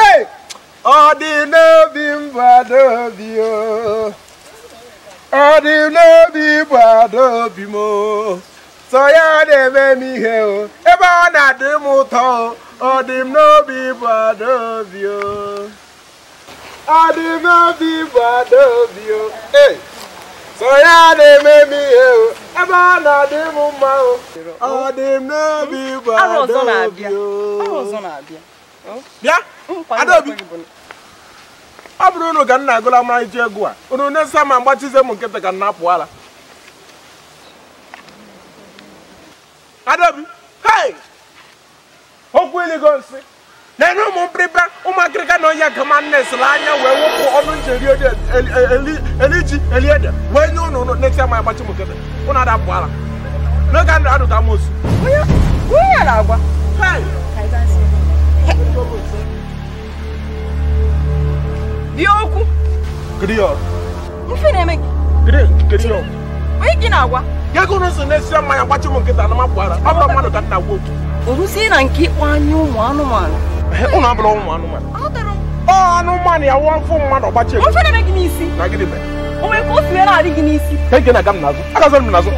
Hey! Ọ dị n'obi m bụ Adaobi o. Ọ dị n'obi bụ Adaobi m o. Sọ ya na-eme m ihe o. Ebe ọ na-adị m ụtọ o. Ọ dị m n'obi bụ Adaobi o. Ọ dị m n'obi bụ Adaobi o. Hey! Sọ ya na-eme m ihe o. Ebe ọ na-adị m mma o. Ọ dị m n'obi bụ Adaobi o. Bịa, Adaobi. Ọ bụrụ unu ka nna agụla mara iji egwu a, unu na-esa ma mgbachize m nkịtị ka nna apụ ala. Adaobi, hey! Okwu eligo nsị. Na-enye ụmụ mpịrịpa ụmụakịrịka na onye kama nne sịrị anya wee wụpụ ọnụ njeri eli ji eli ede wee nye unu na-esi ama agbachi m nkịtị. Unu adapụ ala. N'oge a na-adụta amosu. Onye na-agwa? Hey! Bịa okwu. Kedu ya? Mfe na-eme gị. Kedu ya? Onye gị na-agwa? Gego unu na-esi mmanya gbachi m nkịta na mapụ ara. Ọ bụrụ mmadụ ka nna gwa okwu. O rusie na nke ịkpọ anyị ụmụ anụmanụ. Ụnụ abụrụ ụmụ anụmanụ. Ọ anụmanụ ya wụọ mfụ mmadụ gbachi ego. Mfe na-eme gị n'isi. Na gịnị mere? O nwere ka o si were adị gị n'isi. Ka ị na-aga m n'azụ. Agazọrọ m n'azụ.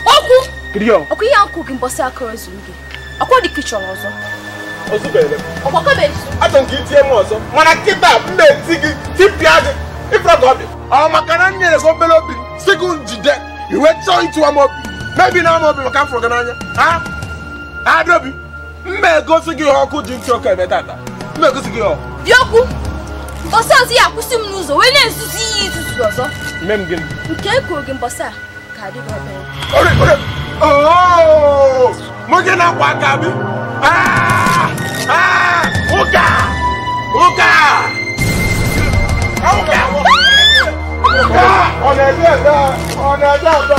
Okwu! Okwu ihe akụ gị mbọsị aka ezuru gị. Ọkwa dị ka ị chọrọ ọzọ. Ọkwa ka bụ ezu. Achọrọ m ka i tie m ọzọ. Mana kịta m na-eti gị tipịa gị. Ifra ka ọ dị. Ọ maka na m nyere gị obere obi si gị njide iwe chọọ ịtụwa m obi. Mebi na ama obi maka m fụrụ gị n'anya. Ha? Adaobi, m egosi gị ihe ọkụ ji ntị ọkụ eme tata. M egosi gị ihe ọkụ. Bịa okwu! Mbọsị ọzọ ya akwụsị m n'ụzọ wee na-ezuzu ihe izuzu ọzọ. Mme m gịnị? Nke e kwuru gị mbọsị a ka adị gị obere. Ore, ore! Oh! Mụ gị na-akwa aka bi? Ah! Ah! Ụka! Ụka! Ụka! Ọ na-ede ede! Ọ na-ede ede!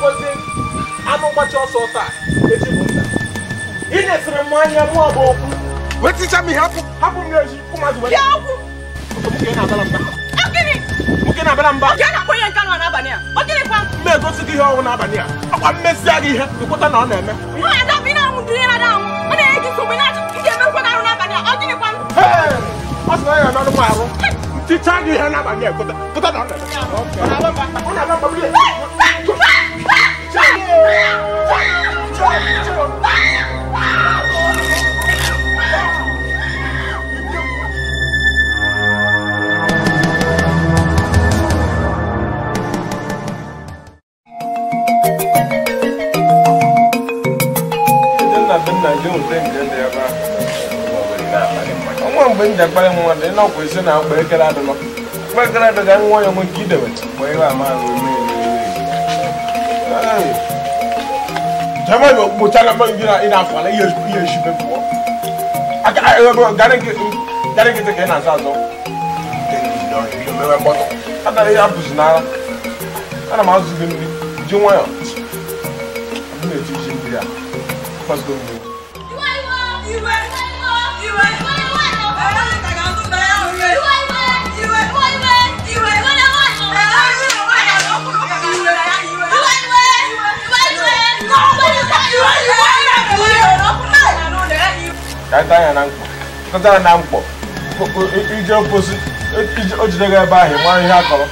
Ọzọkwazi anụ gbacha ọsọ taa echi bụ nta. Ị na-esiri m anya mụ ọbụ okwu. Weticha m ihe hapụ m n'ezi ụmụazị wee. Bịa okwu. Nwoke na-abala mba. Gịnị? Nwoke na-abala mba. Ọ na-akpọ ihe nke anụ n'abalị a. Ọ gịnịkwa? M egosi gị ihe ọnwụ n'abalị a. Ọkwa mmesịa gị ihe ịkwụta na ọ na-eme. Nwaanyị adabụ ị na-anwụ ndị na anwụ. Ọ na-enye gị nsogbu na-achọ ị ga-emekwa gị arụ n'abalị a. Ọ gịnịkwa? Ọ sị na ya na-anụ m arụ. Nticha gị ihe n'abalị a kwụta na ọ na-eme. Ọ na-aba mba. Ọ na-aba mba. Nwa mgbe m ji akparị mmadụ ị nọkwa isi na mgbe ekere adịlọ mgbe ekere adị ga nwa ya nwe nke idebe mgbe ihe ama ị na-afụ ala ihe eshibe pụọ garị nkịtị ka ị na-azụ azụ adara ihe abụzi n'ara ana m azụ gị nri ji nwayọ m na-eji ji mmiri a kwazgo mmiri. Ka na mkpọ ije mposi o jide gị ebe ahụ mara ihe akọrọ.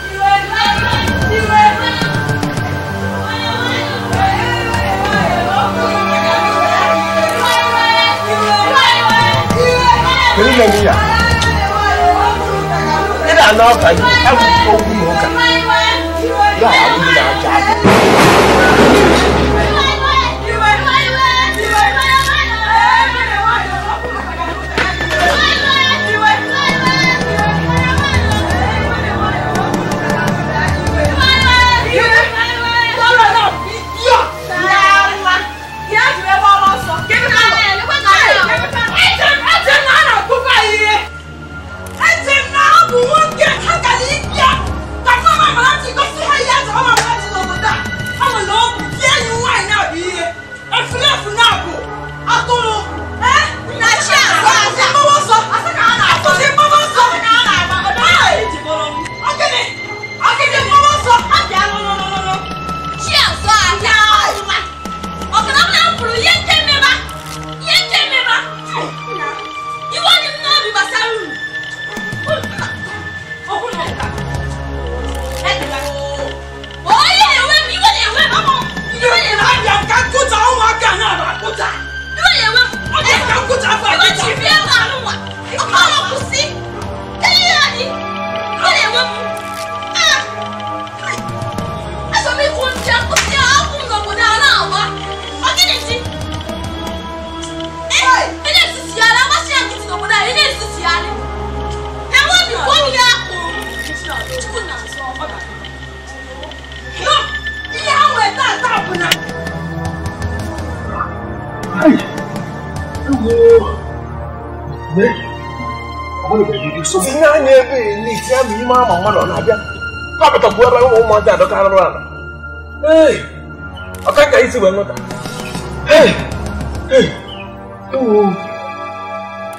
Kedu na-eme ya? Ị na-ana ọka okwu na ụka ya abụghị na-acha aka.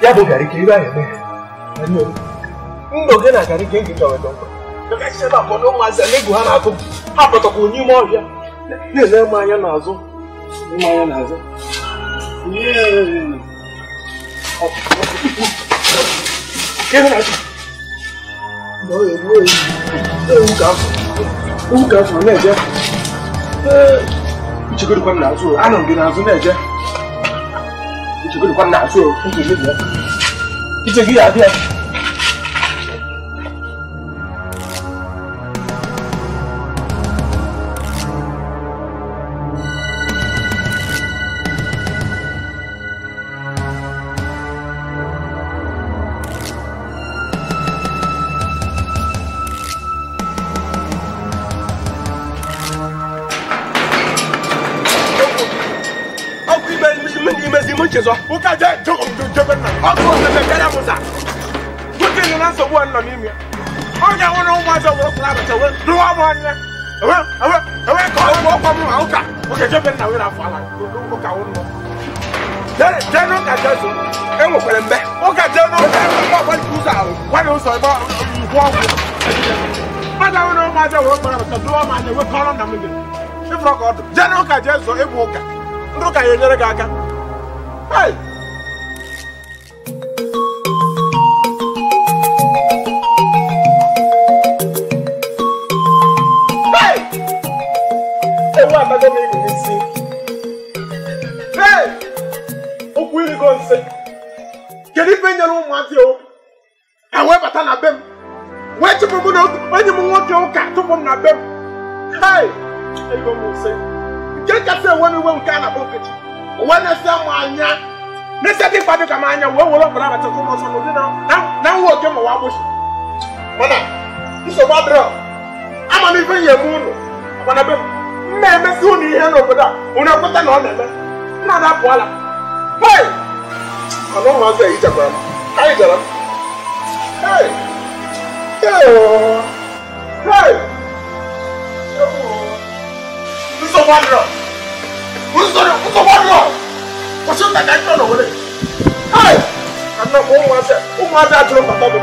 Ya bụ garị ka ibe ahụ eme ndụ gị na garị ka ị ga weta nkwa ụmụazị na egwu ha na-atụ ha pụtakwa n'ime ọhịa na-ele m anya n'azụ m anya n'azụ. Ewu ka afọ na-eje ichegodikwa m n'azụ anọ m gị n'azụ na-eje ichegodikwa m n'azụ iche gị ya abịa. Ewe ka ọ kwa mụ ụka. Oke jebe na were afọ ala. Ụka ụnụ. Jee n'ụka Jesu. Enwekwere mbe. Ụka jee n'ụka ọgba ụzọ ahụ. Gwa na ụzọ ebe ikwu ọgwụ. Mmadụ ahụ na ụmụaja wee kpara bata dụọ m anya wekọrọ na m gị. Ịfụrụ ka ọ dụ. Jee n'ụka Jesu ịbụ ụka. Ndị ụka ya enyere gị aka. Hey! Ewu abago m igu n'isi. Hey! Okwu irigo nsị. Kedu ife nyere ụmụazị o? Ha wee bata na be m. Wee chụpụ mụ na onye m nwoke ụka chụpụ m na be m. Hey! Ego m nsị. Nke kasị enwe m iwe nke a na-akpọ Nkechi. O wee na-esi m anya. Na-esi dị mkpa dị ka m anya wee were ọbara abacha tụ m ọsọ n'ụdị na nwa oke ma wa agbụsị. Mana nsogbu adịrọ. Ama m ife nye m unu. Mana be m. M na-emesi unu ihe n'obodo a. Unu ekweta na ọ na-eme. Nna na-apụala. Hey! Mana ụmụazị a hichakwara m. Ha hichara m. Hey! Hey! Nsogbu adịrọ. Nsogbu adịrọ. Kwụsị ụka ka anyị nọ n'owere. Hey! Ka nna m ụmụazị ajụrụ mbata m.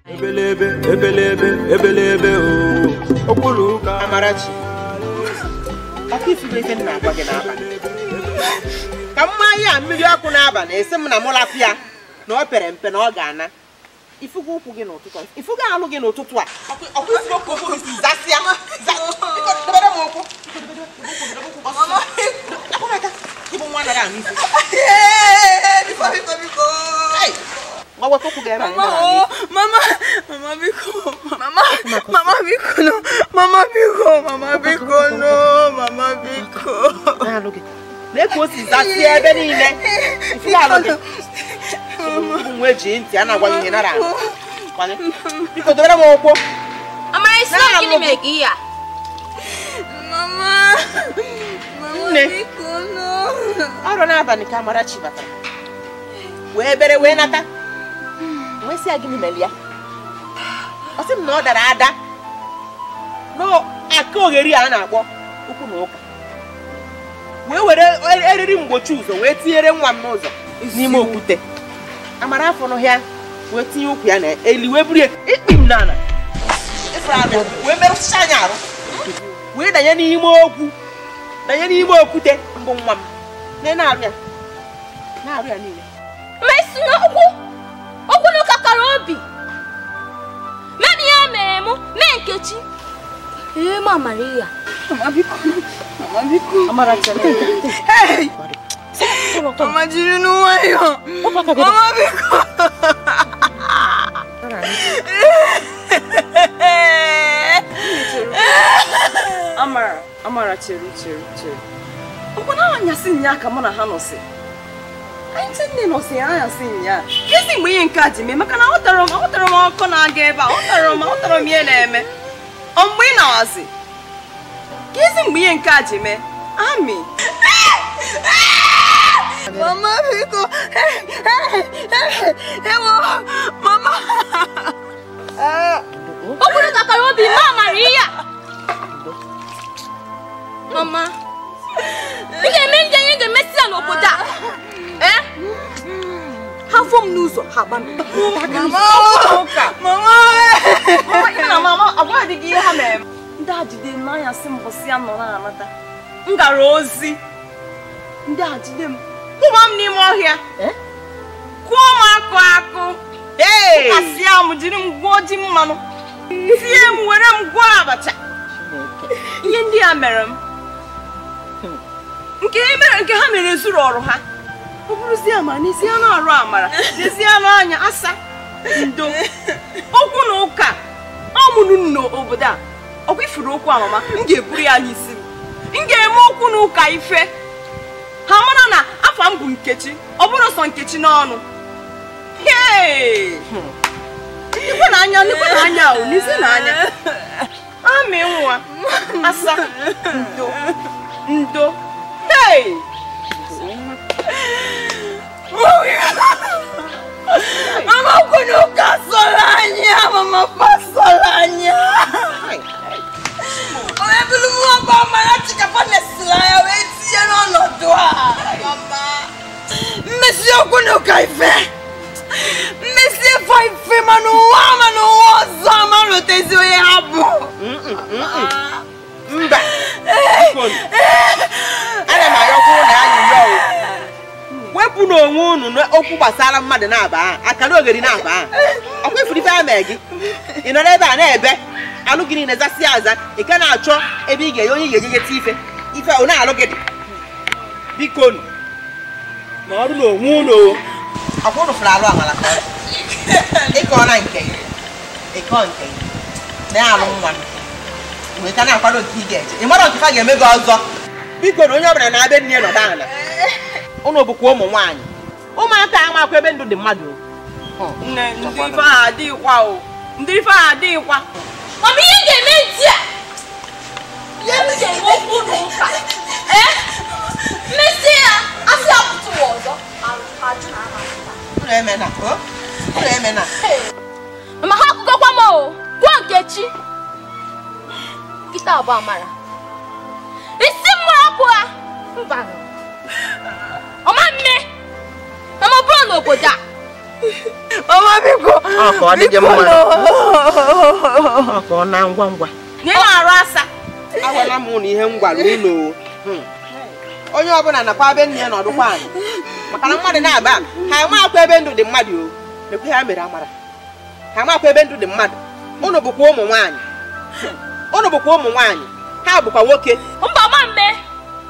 Ebelebe, ebelebe, oh. Okulu Amarachi. Ọkụ ifugo ife m na-agwa gị n'abalị. Ka mmanya a mmiri ọkụ n'abalị esi m na mụ lapụ ya na ọ pere mpe na ọ ga-ana. Ifugo ụkwụ gị n'ụtụtụ. Ifugo alụ gị n'ụtụtụ a. Ọkụ ifugo ka ụkwụ gị si zasịa. Biko debere m ụkwụ. Akwụmaka, ịbụ nwa nara anụ ife. Biko, biko, biko. Mama, mama, biko, mama, mama, biko, no, mama, biko, mama, biko, no, mama, biko. Lee o si zasịa ebe niile. Ifugo alụ gị. Nwa eji ntị a na-agwa gị ihe nara anụ. Biko dobere m ụkwụ. Amara isi na gịnị mere gị ya? Mama, mama, biko, no. Ọrụ n'abalị ka Amarachi batara. Wee bere wee nata. Wee sị ya gịnị mere ya? Ọ sị m na ọ dara ada. N'aka oghere a na-akpọ ụkwụ na ụka. Wee were eriri mgbochi ụzọ wee tinyere nwa m n'ụzọ n'ime okwute. Amara afọ n'ọhịa wee tinye ụkwụ ya na eli wee buru ya ikpi m n'ala. Wee merụsịcha anyị arụ. Wee danye n'ime ogwu. Danye n'ime okwute mbụ nwa m. Na-arụ ya. Na-arụ ya niile. Mesi na ụkwụ. Ụkwụ na ụka kara obi. Memi ya mere mụ, mee Nkechi. Ee, ma Maria. Mama biko. Mama biko. Amara chere. Hey! Mama jiri nwayọọ. Mama biko. Amara, Amara chere. Ọkwa na anyasị nya ka mụ na ha nọsị. Anyị nne nọsị anyasị nya. Kesi mgbe ihe nke a ji mee maka na aghọtara m ọkụ na-aga ebe a, aghọtara m ihe na-eme. Ọ mgbe ị na-awasị. Ka ezi mgbe ihe nke a ji mee? Ami. Mama biko. Ewo, mama. Okwu na ụka kara obi ma amara ihe a. Mama, ị ga-eme ndị anyị ga-emesi ya n'obodo a. Eh? Ha fọ m n'ụzọ ha gba m. Mama. Mama. Mama, mama, agwa dị gị ihe ha mere. Ndị a jide m n'anyasị mbọsị ya nọ na-anata. M gara ozi. Ndị a jide m. Kụba m n'ime ọhịa. Kụọ m akụ akụ. Kụkasịa m jiri m gwọọ ji mmanụ. Tie m were m gwọọ abacha. Ihe ndị a mere m. Nke ha mere zuru ọrụ ha. Ọ bụrụzie amara n'ezi anụ arụ amara n'ezi anụ anya asa ndo. Okwu na ụka ọ mụrụ n'obodo a. Ọkwa ifuru okwu amama m ga-eburu ya n'isi m. M ga-eme okwu na ụka ife. Ha mara na afọ m bụ Nkechi, ọ bụrụ sọ Nkechi n'ọnụ. Hey! Nikwe na anya o, n'isi na anya. Amị nwa asa ndo ndo. Hey! Mama kwunu kasolanya, mama pasolanya. Oye bulu mu ba mara chika pa nesilaya we tiye n'ọnọdụ a. Mama. Mmesi okwu ka ife. Mmesi fa ife manu wa manu ọzọ manu tezi onye ha bụ. Mba. Ana m ayọkwa ụlọ anyị yọọ. Wepụ n'onwe unu n'okwu gbasara mmadụ na-aba akara ogeri na-aba ọkwa ifuru ife ama gị ị nọ n'ebe a na-ebe alụ gị niile zasị aza ị ka na-achọ ebe ị ga-enye onye ị ga-ejejeta ife ife ọ na-alụ gị dị biko nụ ma ọrụ n'onwe unu ọkwa unu fụrụ alụ amala ka ịkọ na nke gị ịkọ nke gị na-alụ nwa wee ka na-akwado nke ị ga-eje ị mara nke fa ga-eme gị ọzọ biko na onye ọbụla na-abịa nne nọdụ ala ụnụ bụkwa ụmụ nwaanyị ụmụaka amakwa ebe ndụ dị mmadụ. Nne, ndị ife ahụ adịghịkwa o. Ndị ife ahụ adịghịkwa. Mama, ihe ga-eme ndị a. Ihe m ga-eme okwu na ụka. Eh? Mmesi ya, asị apụta ụwa ọzọ. Ajụ na ama. Ụlọ eme na, o? Ụlọ eme na. Mama, ha akụkọkwa m o. Gwa Nkechi. Nkịta abụọ amara. Isi m hapụ ha. Mba. Ọma mme. Mama, ọ bụrụ n'obodo a. Mama biko. Ọ ka ọ dị gị mma. Ọ ka ọ na ngwa ngwa. Nye na-arụ asa. Agwala m ụnụ ihe m gwara ụlọ. Onye ọbụla nakwa ebe nne ya nọdụkwa anyị. Maka na mmadụ na-aba ha amakwa ebe ndụ dị mmadụ o. Lekwa ha mere amara. Ha amakwa ebe ndụ dị mmadụ. Ụnụ bụkwa ụmụ nwaanyị. Ụnụ bụkwa ụmụ nwaanyị. Ha bụkwa nwoke. Mba, ma mme.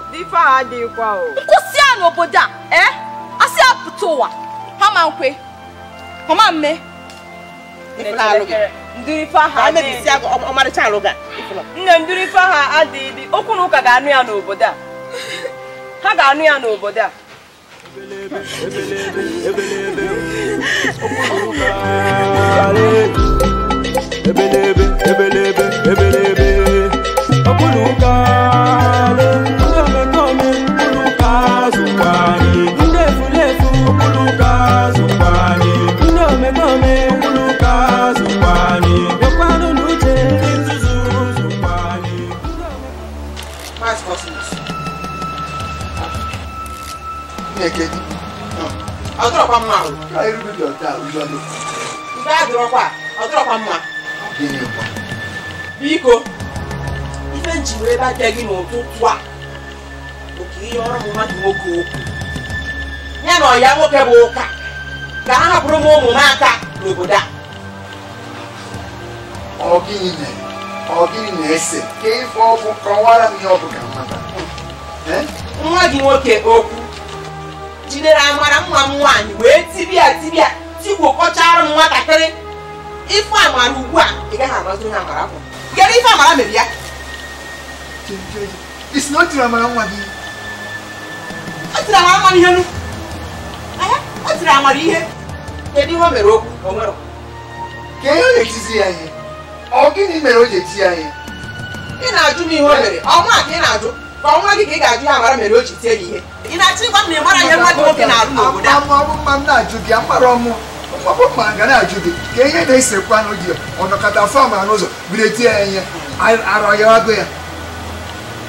Ndị ife ahụ adịghịkwa o. Nkwụsị a n'obodo a, eh? Asị apụta ụwa. Ha ma nkwe. Ọma mme. Ndị ife ahụ adịghị. Ọmarịcha alụ ga. Nne, ndị ife ahụ adịghị. Okwu na ụka ga-anụ ya n'obodo a. Ha ga-anụ ya n'obodo a. Ebelebe, ebelebe, ebelebe. Okwu ụka. Biko, ife nji wee bịa gị n'ụtụtụ a bụ ka ihe ọrụ m mmadụ nwoke okwu ya na ọya nwoke bụ ụka ka ha hapụrụ m ụmụ m aka n'obodo a. Ọ gịnị na-ese ka ife ọ bụ kọwara m ihe ọ bụ ka mmadụ nwa gị nwoke okwu jidere amara nwa m nwaanyị wee tibịa tigwokọchara m nwatakịrị ife amara ugbu a ị gaghị amazi onye amara bụ kedu ife amara mere ya? Isi na o tiri amara nwa gị? O tiri amara nwa ihe nu o tiri amara ihe kedu ihe o mere okwu o nwere ka ihe ọ na-etizi ya ihe ọ gịnị mere o ji eti ya ihe? Ị na-ajụ m ihe o mere. Ọnwa ka ị na-ajụ. Ka ọnwa gị ka ị ga-ajụ ya Amara mere o ji tie ya ihe. Ị na-achọ ịgwa m na ị mara ihe nwa gị nwoke na-arụ n'obodo a? Ama m na-ajụ gị, amara m. Ọ ma ga na-ajụ gị ka ihe na-esekwa n'oge ọnọkọta fọm a n'ụzọ bido tie ya ihe arọ ya agụ ya.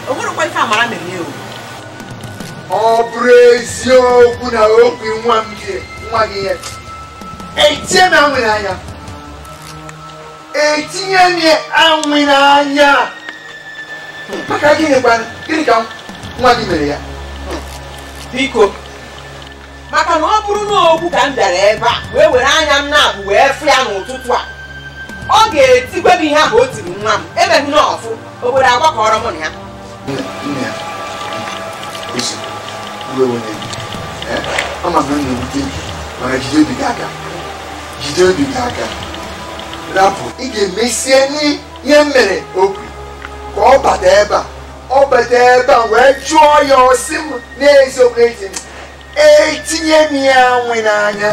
O nwerekwa ife Amara mere ya o. Ọ bụrụ eziokwu na okwu nwa m gị nwa gị ihe etinye m anwụ n'anya. Etinye m anwụ n'anya. Maka gịnị kwanụ? Gịnị ka nwa gị mere ya? Biko, maka na ọ bụrụ na okwu ka m bịara ebe a wee were anya m na-abụ wee fụ ya n'ụtụtụ a, ọ ga-etikwe m ihe ahụ o tiri nwa m emeghị na ọfụ obodo agbakọrọ m na ya. Nne ya, ezi, iwe onye gị. Ama m na m na-ewute gị, mana jide obi gị aka. Jide obi gị aka. Rapụ, ị ga-emesie n'ihe mere okwu ka ọ bata ebe a. Ọ bata ebe a wee jụọ ya ọsị m n'eziokwu eti m. Etinye m ya anwụ n'anya.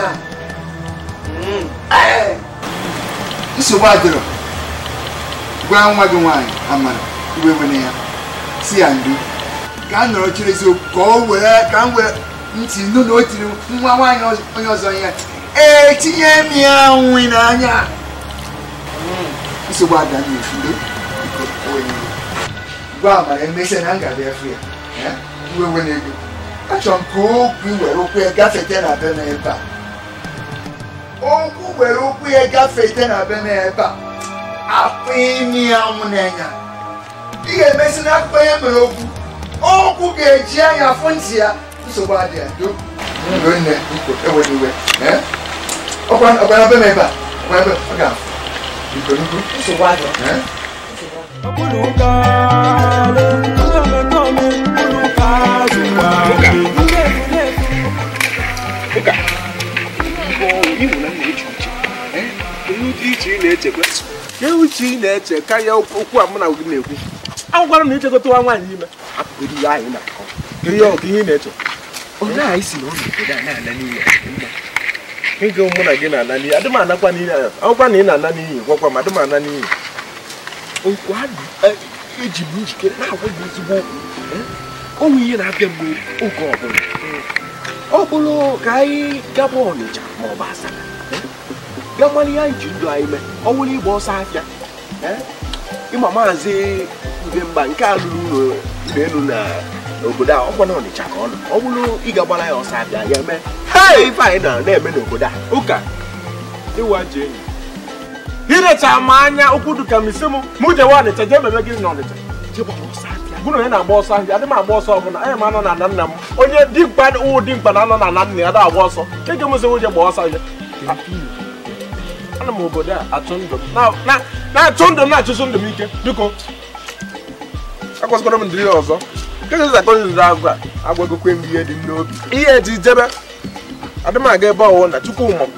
Nsogbu adịrọ. Gwa nwa gị nwaanyị Amara iwe wene ya. Si ya ndo. Ka a nọrọ chiri eziokwu ka o were ka m were ntị nụ na o tiri nwa nwaanyị onye ọzọ ya. Etinye m ya anwụ n'anya. Nsogbu adịrọ ndo. Gwa Amara emesịa na m ga-abịa fụ ya. Iwe wene ego. Achọrọ m ka okwu were ụkwụ ya gafete na be m ebe a. Okwu were ụkwụ ya gafete na be m ebe a. Afọ imi ya nwụ n'anya. Ị ga-emesi n'akụkọ ihe mere okwu. Okwu ga-eji anya afụ ntị ya. Nsogbu adịghị ndo. Ndo nne, biko, ewela iwe. Ọkwa na be m ebe a. Ọkwa ebe ọ ga-afụ. Biko, nnukwu. Nsogbu adịghị. Ụka, uche ị na-eche karịa okwu a mụ na gị na-ekwu. Agwara m na ichekọtawa nwaanyị ime. Apụgoro ihe anyị na-akọ. Ihe ọkụ ihe ị na-eche. Onye anyị si na ọ na-obodo a na-ana n'iyi mma. Ego mụ na gị na-ana n'iyi. Adị m anakwa n'iyi. Akwụkwa na ị na-ana n'iyi gwakwa m adị m ana n'iyi. Okwu eji m njikere na-agwa gị ezigbo okwu. Onwe ihe na-abịa mgbe oge ọbụla. Ọ bụrụ ka anyị gaba Ọnịcha ma ọ bụ Asaba gaa mara ihe anyị ji ndụ anyị mee, ọ bụrụ ịgba ọsọ afịa. Ịma maazị Udemba nke a lụrụ ụlọ elu na n'obodo a, ọkwa na Ọnịcha ka ọ nọ. Ọ bụrụ ịga gbara ya ọsọ afịa ya mee ife anyị na-eme n'obodo a. Ụka ịwa ji enyi irecha m anya okwu dịka m isi m mụ jewe Ọnịcha jee meme gịnị na Ọnịcha jee gbara ọsọ afịa. Gụrụ onye na-agba ọsọ ahịa, adị m agba ọsọ ọbụla. Anya m anọ na ana nna m. Onye dimkpa wụ dimkpa na-anọ na ana nna ya da agba ọsọ. Ege m sị je gba ọsọ ahịa. Ana m obodo a achụ ndụ m. Na-achụ ndụ m na-achụsụ ndụ m ike. Biko, akwụsịkwara m ndịrị ọzọ. Kedu ụzọ akọzi ndụ agwa a? Agwagokwe m ihe dị m n'obi. Ihe eji jebe. Adị m aga ebe ọwụ na Chukwu mọgụ.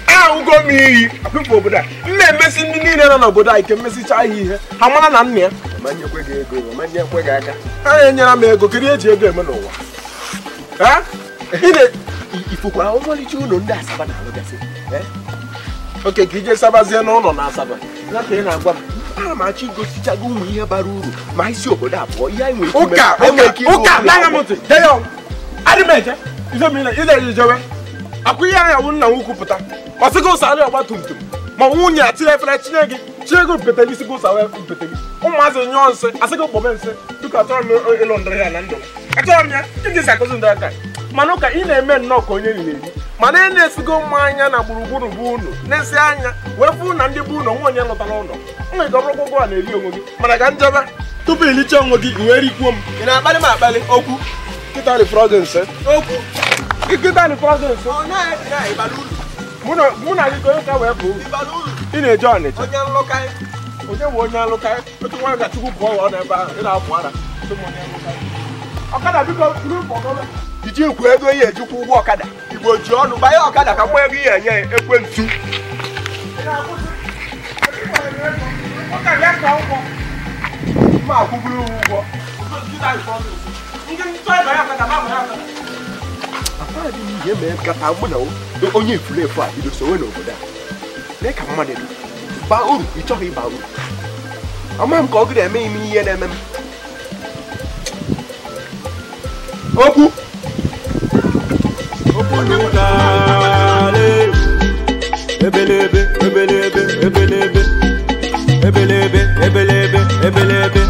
Ahụgo m iyi akwụkwọ obodo a. M na-emesi ndị niile nọ n'obodo a ike mmesicha ha ihe. Ha mara na nna ya. Manyekwe gị ego, manyekwe gị aka. Ha na-enyere m ego, kedu ihe eji ego eme n'ụwa? Ifokwa ọmalịcha ụlọ ndị Asaba na-alụgasị. Oke ka ije sabazie n'ụlọ na Asaba. Ya ka ị na-agwa m. Ana m achọ igosicha gị ụmụ ihe bara uru ma isi obodo a pụọ. Ihe anyị nwere ike ime. Ụka, na-aṅa m ntị. Jee ya. Adị m eje. Ife m ị na-ejewe. Akwụ ihe ahụ nna m ukwu pụta. Ọ sị gị ụsa arị ọgba tum tum. Ma nwunye a tinye efere chinye gị. Chinye gị mpete gị si gị ụsa wee mpete gị. Ụmụazị nyụọ nsị, asị gị kpọbe nsị. Biko achọrọ m ịlụ ndịrị ya na ndụ m. Achọrọ m ya, iji si akụzi ndịrị aka. Mana ụka ị na-eme nnọọ ka onye riri eri. Mana ị na-esigo mma anya na gburugburu bụ unu. Na-esi anya wee fụ na ndị bụ ụlọ nwa onye lụtara ụlọ. Nwere ike ọ bụrụ ụgwọ a na-eri onwe gị. Mana ka njebe tupu ilicha onwe gị i wee rikwuo m. Ị na-akpalị m akpalị okwu. Nkịta rifọrọ gị nsị. Okwu. Nkịta rifọrọ gị nsị. Mụ na gị ka onye ka wee bụ uru. Ị na-eje Ọnịcha. Onye bụ onye alụkaị. Otu nwa ga Chukwu pụọ ọ n'ebe ahụ. Ị na-apụ ara. Ọkada biko iji ikwu ego ihe ejikwa ụgwọ ọkada. Igbo ji ọnụ gbanye ọkada ka mgba ego ihe enye ekwentu. Ma akwụburu ụgwọ. Ihe mere nkata mụ na onye efulefu a bido sowe n'obodo a. Lee ka mmadụ dị. Baa uru, ị chọghị ịba uru. Ama m ka ọ gịrị eme ime ihe na-eme m. Okwu. Ebelebe ebelebe ebelebe ebelebe ebelebe ebelebe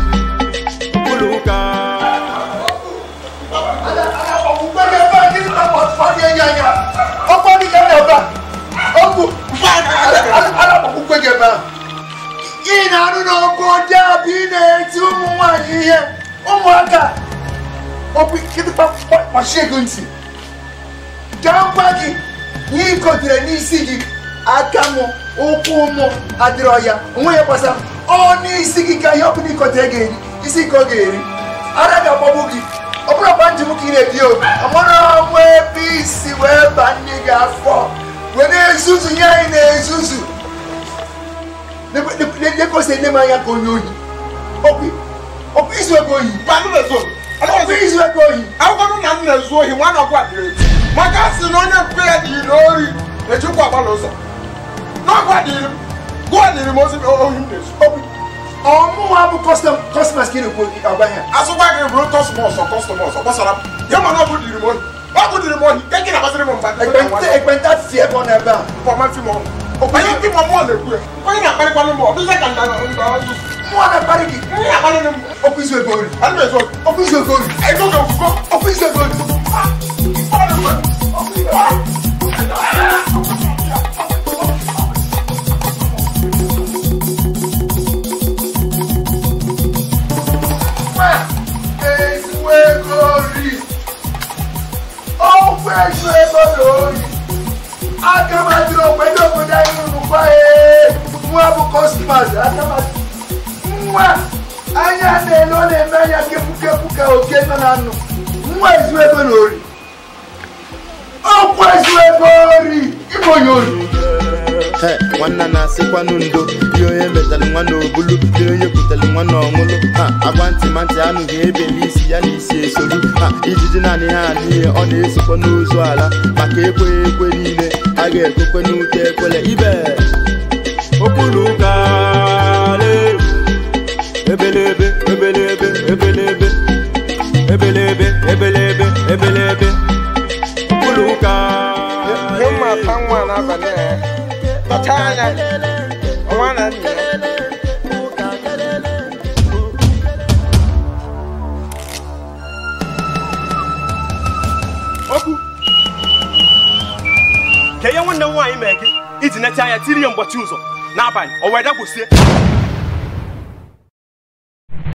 okwu ị na-arụ n'obodo a bụ ị na-eti ụmụ nwaanyị ihe ụmụaka okwu kịtịkpa kpachie gị ntị ka m gwa gị ihe ị kotere n'isi gị aka m ụkwụ m adịrọ ya onwe ya gbasara ọ n'isi gị ka ihe ọ bụla ị kotere ga-eri isi ka ọ ga-eri ara ga-agbagbu gị ọ bụrụ ọgba njem ka ị na-ebi obi amara ọnwa ebe isi wee ba nne gị afọ wee na-ezuzu ihe anyị na-ezuzu lekosi ele m anya ka onye ohi ọkwa izu ego ohi ọkwa izu ego ohi akwụkwọ nna m na-ezu ohi nwa na ọgwụ adịrị etu maka a sị na onye mpe ya dị n'ori ejikwa agba n'ụzọ n'ọgwụ adịrị m gụọ dịrị m ozi ohi m na-ezu ọmụnwa bụ kọstọmas ka ị na-ekwu agwa ya asụkwa gị bụrụ kọstọmọs kọstọmọs ọ gbasara m ya mana ọgwụ dịrị m ohi ọgwụ dịrị m ohi nke gị na-agbasịrị m mba ekpenta si ebe ọ na-ebe a ọma mfi m ọnụ onye mfi m ọmụọ na-ekwu ya onye na-akparịkwanụ m ọ dịzị ka nda mụọ na-akparị gị onye na-akparị m okwu izu ego ori ana m ezu ohi okwu izu ego ori ego ga-ekwukọ okwu izu ego ori nwa anya na-ele ọ na-eme anya kepụ ka oke nọ na nnụ nwa ezu ego na ori ọkwa ezu ego ori ịbụ onye ori nwanna na-asịkwanụ ndo dị onye metalụ nwa na obulu dị onye kwutalụ nwa na ọṅụlụ ha agwa ntị ma ntị anụghị ebele isi ya na isi esolu ha ijiji naanị ha n'ihe ọ na-esokwa n'ozu ala maka ekwe ekwe niile a ga-ekwekwe n'ute ekwele ibe okpuru ụka ebelebe ebelebe ebelebe ebelebe ebelebe ebelebe okpuru ụka mma ata nwa n'abalị a tọcha anya ọnwa na nna ya okwu ka ihe nwanne m nwaanyị mee gị iji necha anya tiri ya mgbachi ụzọ n'abalị o wee dakwusie.